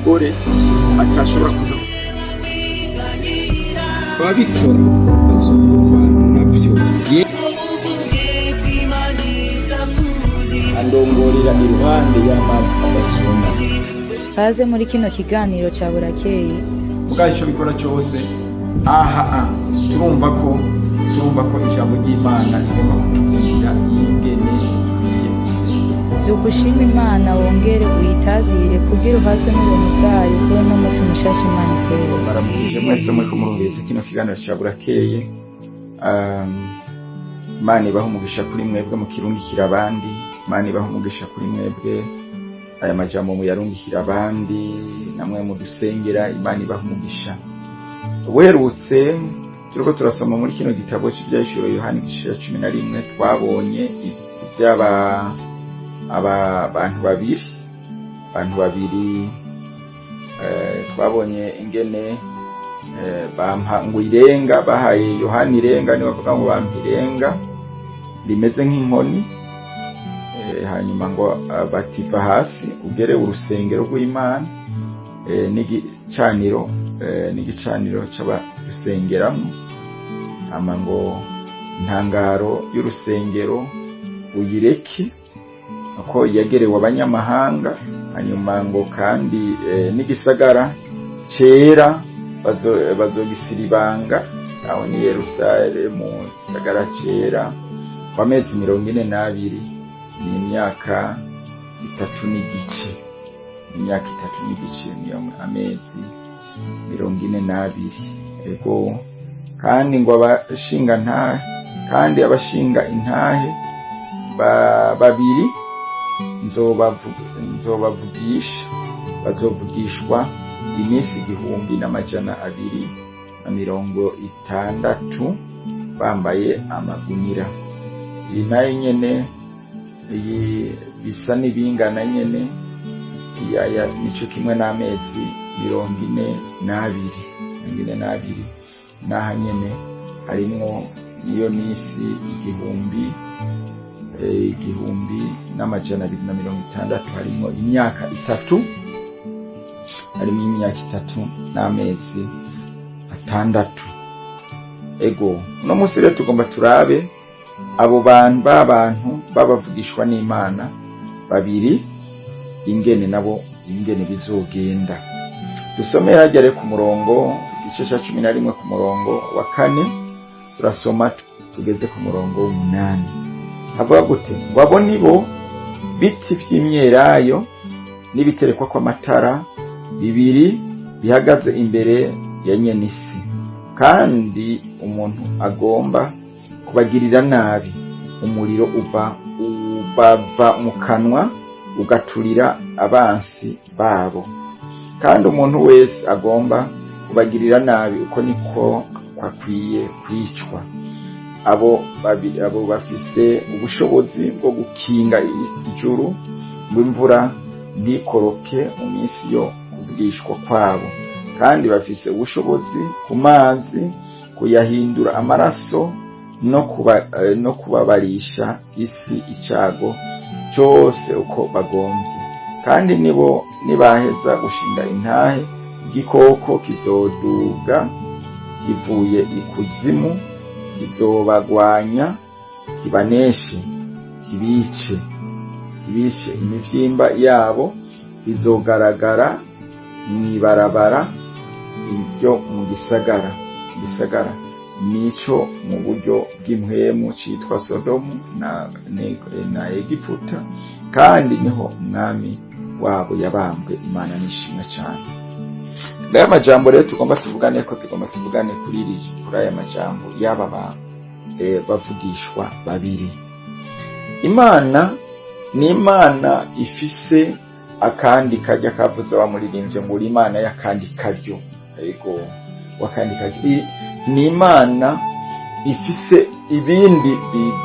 Umugore atashobora kuza. Ababikora bazovana navyo. Andongorera iruhande y'amazi adasuma. Kaze muri kino kiganiro ca Burakeye. Mugabo icyo bikora cyose aha turumva ko ijambo ry'Imana rigomba kutubwira ingene dukwiye gusenga. Vyuka ushima Imana, wongere uyitazire kugira uhazwe n'ubuntu bwayo kuri uno munsi mushasha Imana ikwereka. Baramukije mwese muri kumurumviriza kino kiganiro cya Burakeye. Imana ibaha umugisha kuri mwebwe mukirungikira abandi. Imana ibaha umugisha kuri mwebwe aya majambo muyarungikira abandi, namwe mudusengera. Imana ibaha umugisha. Ubuherutse turiko turasoma muri kino gitabo c'Ivyahishuriwe Yohani, igice ca 11, twabonye ivy'aba aba bantu babiri. Twabonye ingene bampa ngo irenga, bahaye Yohani irenga, ni bavuga ngo bampa irenga rimeze nk'inkoni. Hanyuma ngo bativa hasi ugere urusengero rw'Imana n'igicaniro c'abarusengeramo, hama ngo intangaro y'urusengero uyireke ko yagerewe abanyamahanga. Hanyuma ngo kandi n'igisagara cera bazogisiribanga, aho ni Yerusalemu, gisagara cera, w'amezi 42, ni imyaka 3 n'igice. Imyaka 3 n'igice niyo amezi 42. Ego, kandi ngo abashinga ntahe, kandi abashinga intahe babiri nzobavugisha, bazovugishwa iminsi 1260 bambaye amagunira. Iyi nayo nyene, iyi bisa n'ibingana nyene, aya nico kimwe n'amezi 42, 42. N'aha nyene harimwo niyo misi 1260, harimwo imyaka 3, harimo imyaka 3 n'amezi 6. Ego, uno munsi rero tugomba turabe abo bantu b'abantu babavugishwa n'Imana babiri, ingene nabo ingene bizogenda. Dusome hajya rero ku murongo, igice cya 11, ku murongo wa 4, turasoma tugeze ku murongo w'8. Havuga gute? Ngo abo nibo biti vy'imyelayo n'ibiterekwa kw'amatara bibiri bihagaze imbere ya nyenisi. Kandi umuntu agomba kubagirira nabi, umuriro uva ubava mu kanwa ugaturira abansi babo. Kandi umuntu wese agomba kubagirira nabi, uko niko kwakwiye kwicwa. Abo bafise ubushobozi bwo gukinga ijuru ngo imvura ntikoroke mu minsi yo kuvugishwa kwabo, kandi bafise ubushobozi ku mazi kuyahindura amaraso no kubabarisha isi icago cyose uko bagomvye. Kandi nibo nibaheza gushinga intahe, igikoko kizoduga kivuye ikuzimu, kizobagwanya, kibaneshe, kibice. Imivyimba yabo izogaragara mw'ibarabara iryo mu gisagara, nico mu buryo bw'impwemu citwa Sodomu na Egiputa, kandi niho umwami wabo yabambwe. Imana nishimwe cyane. Ngaya majambo rero tugomba tuvugane ko tugomba tuvugane kuri aya majambo y'aba bantu bavugishwa babiri. Imana ni Imana ifise akandi karyo. Kavuze bamuririmbye ngo uri Imana y'akandi karyo. Ego, wakandi karyo. Ni Imana ifise ibindi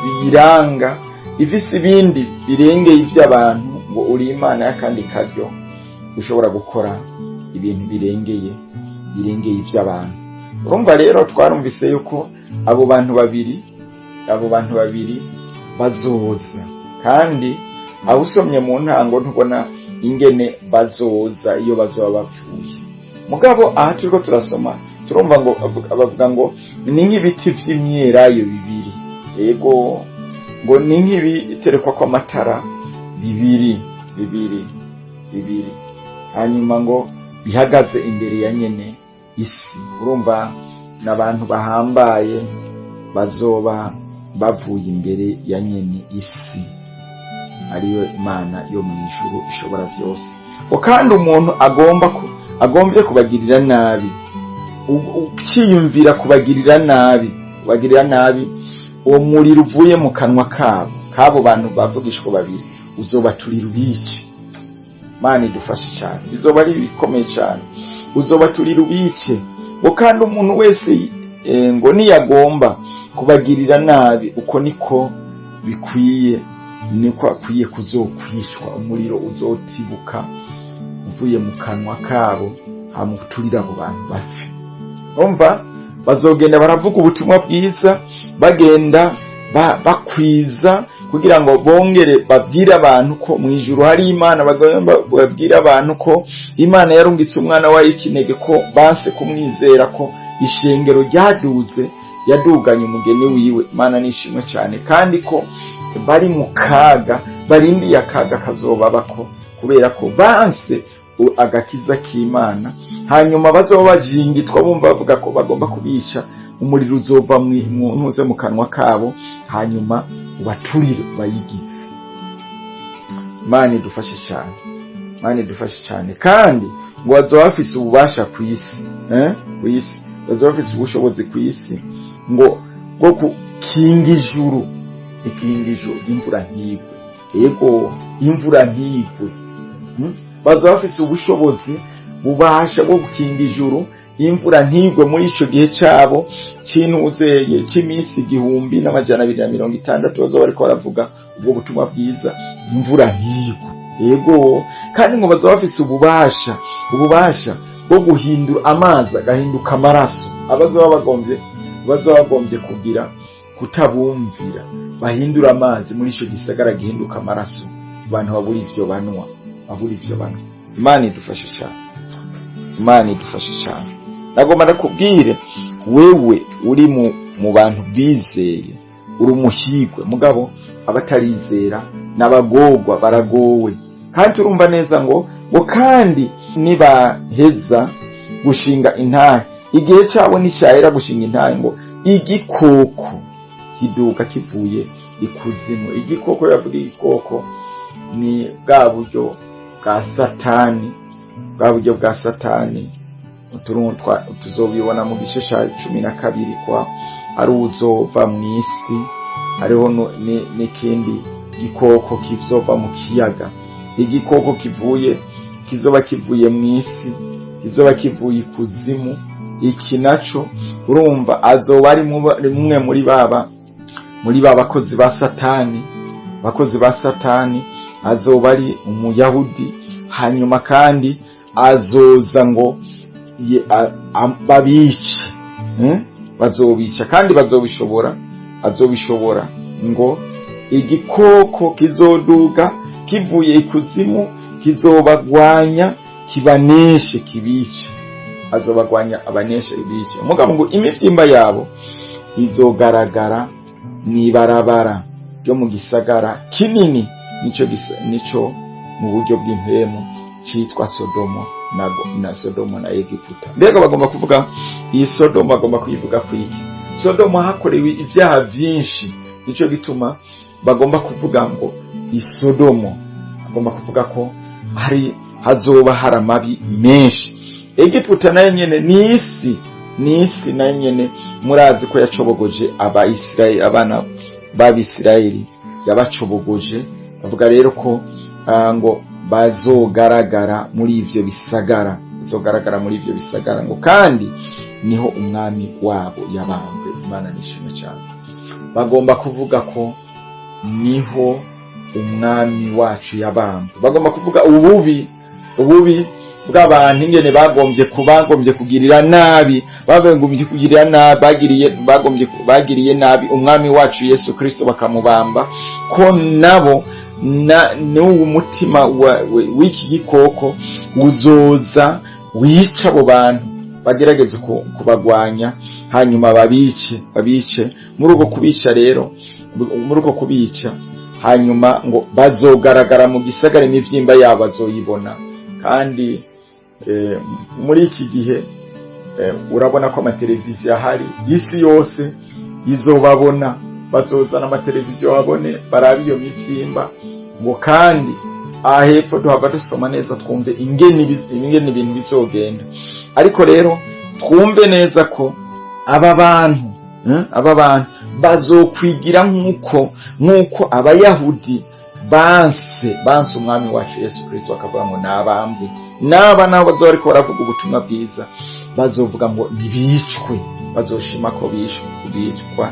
biyiranga, ifise ibindi birengeye ivy'abantu. Ngo uri Imana y'akandi karyo, ushobora gukora ibintu birengeye ivy'abantu. Urumva rero twarumvise yuko abo bantu babiri bazoza. Kandi aho usomye mu ntango ntubona Ingene bazoza iyo bazoba bapfuye. Mugabo aha turiko turasoma, turumva ngo bavuga ngo ni nk'ibiti vy'imyelayo bibiri. Yego, ngo ni nk'ibiterekwa kw'amatara bibiri bibiri bibiri, hanyuma ngo bihagaze imbere ya nyene isi. Urumva n'abantu bahambaye bazoba bavuye imbere ya nyene isi, ariyo Imana yo mu ijuru ishobora byose. Ngo kandi umuntu agomba agombye kubagirira nabi, ukiyumvira kubagirira nabi, uwo muriro uvuye mu kanwa kabo, kabo bantu bavugishwa babiri, uzobaturira ubice. Mana idufashe cyane, bizoba ari bikomeye cyane. Uzobaturira ubice. Ngo kandi umuntu wese ngo niyagomba kubagirira nabi, uko niko bikwiye, niko akwiye kuzokwicwa. Umuriro uzotibuka uvuye mu kanwa kabo, hamuturira abo bantu bapfe. Umva, bazogenda baravuga ubutumwa bwiza, bagenda bakwiza kugira ngo bongere babwire abantu ko mu ijuru hari Imana, babwire abantu ko Imana yarungitse umwana wayo ikinege, ko banse kumwizera, ko ishengero ryaduze, yaduganye umugeni wiwe. Imana nishimwe cyane. Kandi ko bari mu kaga, barindiye akaga kazobabako kubera ko banse agakiza k'Imana. Hanyuma bazoba bajingitwa, bumva bavuga ko bagomba kubica, umuriro uzova mu ntuze, mu kanwa kabo, hanyuma ubaturire, bayigize. Imana idufashe cyane, Imana idufashe cyane. Kandi ngo bazoba bafise ububasha ku isi, ku isi bazoba bafise ubushobozi ku isi, ngo bwo gukinga ijuru, ikinga ijuru, imvura ntigwe. Yego, imvura ntigwe. Bazoba bafise ubushobozi, bubasha bwo gukinga ijuru, imvura ntigwe muri ico gihe cabo c'intuzeye c'iminsi 1260 bazoba bariko baravuga ubwo butumwa bwiza, imvura ntigwe. Yego, kandi ngo bazoba bafise ububasha bwo guhindura amazi agahinduka amaraso. Abazoba bagombye kugira kutabumvira, bahindura amazi muri ico gisagara gihinduka amaraso, abantu babura ivyo banwa, babura ivyo banwa. Imana idufashe cyane, Imana idufashe cyane. Nagomba ndakubwire, wewe uri mu bantu bizeye, uri umuhigwe. Mugabo abatarizera n'abagorwa, baragowe. Kandi turumva neza ngo kandi nibaheza gushinga intahe, igihe cyabo nticyahera gushinga intahe, ngo igikoko kiduka kivuye ikuzimu. Igikoko, yavuga igikoko, ni bwa buryo bwa Satani, bwa buryo bwa Satani. Tuzobibona mu gice cya 12 kwa ari uzova mu isi. Hariho n'ikindi gikoko kizova mu kiyaga. Igikoko kivuye, kizoba kivuye mu isi, kizoba kivuye ikuzimu. Iki naco, urumva, azoba ari mumwe muri ba bakozi ba Satani, bakozi ba Satani. Azoba ari umuyahudi. Hanyuma kandi azoza ngo babice, Bazobica kandi bazobishobora, azobishobora. Ngo igikoko kizoduga kivuye ikuzimu, kizobagwanya, kibaneshe, kibice. Azobagwanya, abaneshe, ibice. Mugabo ngo imivyimba yabo izogaragara mw'ibarabara ryo mu gisagara kinini, nico mu buryo bw'impemu citwa Sodomo na Sodomo na Egiputa. Mbega bagomba kuvuga iyi Sodomo, bagomba kuyivuga ku iki? Sodomo hakorewe ibyaha vyinshi, nico gituma bagomba kuvuga ngo isodomo, bagomba kuvuga ko hari hazoba hari amabi menshi. Egiputa nayo nyene ni isi, ni isi nayo nyene. Murazi ko yacobogoje Abayisirayeli, abana b'Abisirayeli yabacobogoje. Bavuga rero ko ngo bazogaragara muri ivyo bisagara, bazogaragara muri ivyo bisagara, ngo kandi niho umwami wabo yabambwe. Imana nishimwe cyane. Bagomba kuvuga ko niho umwami wacu yabambwe. Bagomba kuvuga ububi bw'abantu, ingene bagombye kugirira nabi, bagombye kugirira nabi, bagiriye nabi umwami wacu Yesu Kristo, bakamubamba, ko nabo N'uwo mutima w'iki gikoko uzoza wica abo bantu bagerageze kubagwanya, hanyuma babice. Muri uko kubica rero, muri uko kubica, hanyuma ngo bazogaragara mu gisagara, imivyimba yabo bazoyibona. Kandi muri iki gihe urabona ko amateleviziyo ahari, isi yose izobabona, bazozana amateleviziyo babone, barabe iyo mivyimba. Ngo kandi aha hepfo duhava dusoma neza, twumve ingene ibintu bizogenda. Ariko rero twumve neza ko aba bantu bazokwigira nk'uko Abayahudi banse Umwami wacu Yesu Kristo, bakavuga ngo nabambwe. Naba nabo bazoba ariko baravuga ubutumwa bwiza, bazovuga ngo ntibicwe, bazoshima ko bicwa,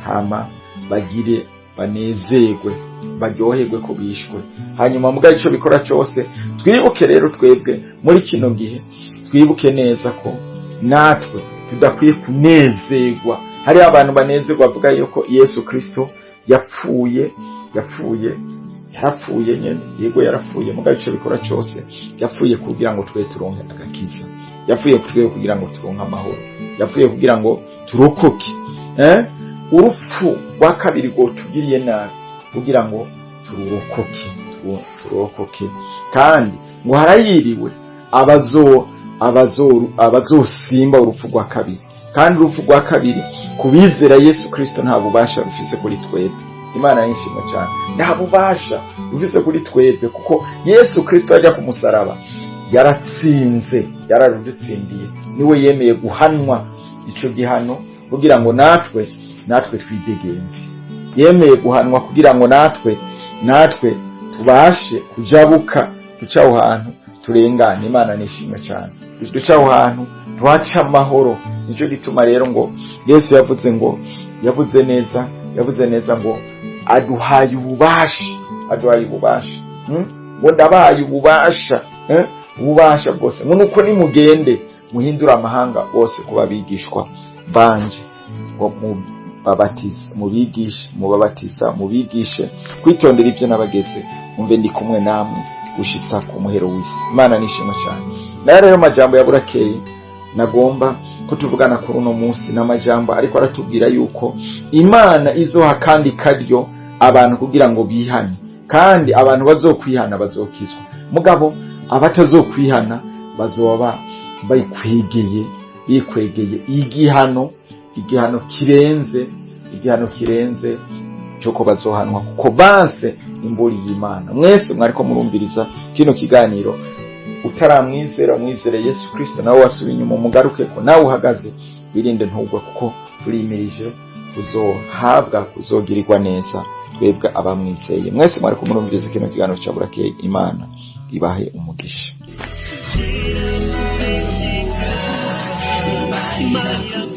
hama bagire banezerwe, baryoherwe ko bishwe. Hanyuma mugabo ico bikora cyose, twibuke rero twebwe muri kino gihe, twibuke neza ko natwe tudakwiye kunezerwa. Hariho abantu banezerwa, bavuga yuko Yesu Kristo yapfuye. Yarapfuye nyene, yego yarapfuye. Mugabo ico bikora cyose, yapfuye kugira ngo twe turonke agakiza, yapfuye twe kugira ngo turonke amahoro, yapfuye kugira ngo turokoke urupfu rwa kabiri rwotugiriye nabi, kugira ngo tururokoke. Kandi ngo harayiriwe abazosimba urupfu rwa kabiri. Kandi urupfu rwa kabiri kubizera Yesu Kristo nta bubasha rufise kuri twebwe. Imana yishimwe cyane. Nta bubasha rufise kuri twebwe, kuko Yesu Kristo ajya ku musaraba yaratsinze, yararudutsindiye. Niwe yemeye guhanwa ico gihano kugira ngo natwe twidegemvye. Yemeye guhanwa kugira ngo natwe tubashe kujabuka, duca aho hantu turengane. Imana nishimwe cyane. Duca aho hantu tuhaca amahoro. Nicyo gituma rero ngo Yesu yavuze ngo, yavuze neza ngo aduhaye ububasha, aduhaye ububasha, Ngo ndabaye ububasha, ububasha bwose, ngo nuko nimugende muhindure amahanga bose kuba abigishwa banje, ngo mubabatize, mubigishe, mubabatiza, mubigishe kwitondera ibyo nabageze. Umve, ndi kumwe namwe gushitsa ku muhero w'isi. Imana nishimwe cyane. Nayo rero majambo ya burakeye nagomba ko tuvugana kuri uno munsi n'amajambo ariko aratubwira yuko Imana izoha kandi karyo abantu kugira ngo bihane, kandi abantu bazokwihana bazokizwa, mugabo abatazokwihana bazoba bayikwegeye, bikwegeye igihano kirenze, igihano kirenze cyuko bazohanwa kuko banse imburi y'Imana. Mwese mwariko murumviriza kino kiganiro, utaramwizera umwizere Yesu Kristo. Nawe wasubiye inyuma umugaruke ko, nawe uhagaze wirinde ntugwe, kuko turimirije kuzohabwa, kuzogirirwa neza twebwe abamwizeye. Mwese mwariko murumviriza kino kiganiro cya burakeye, Imana ibahe umugisha. Imana.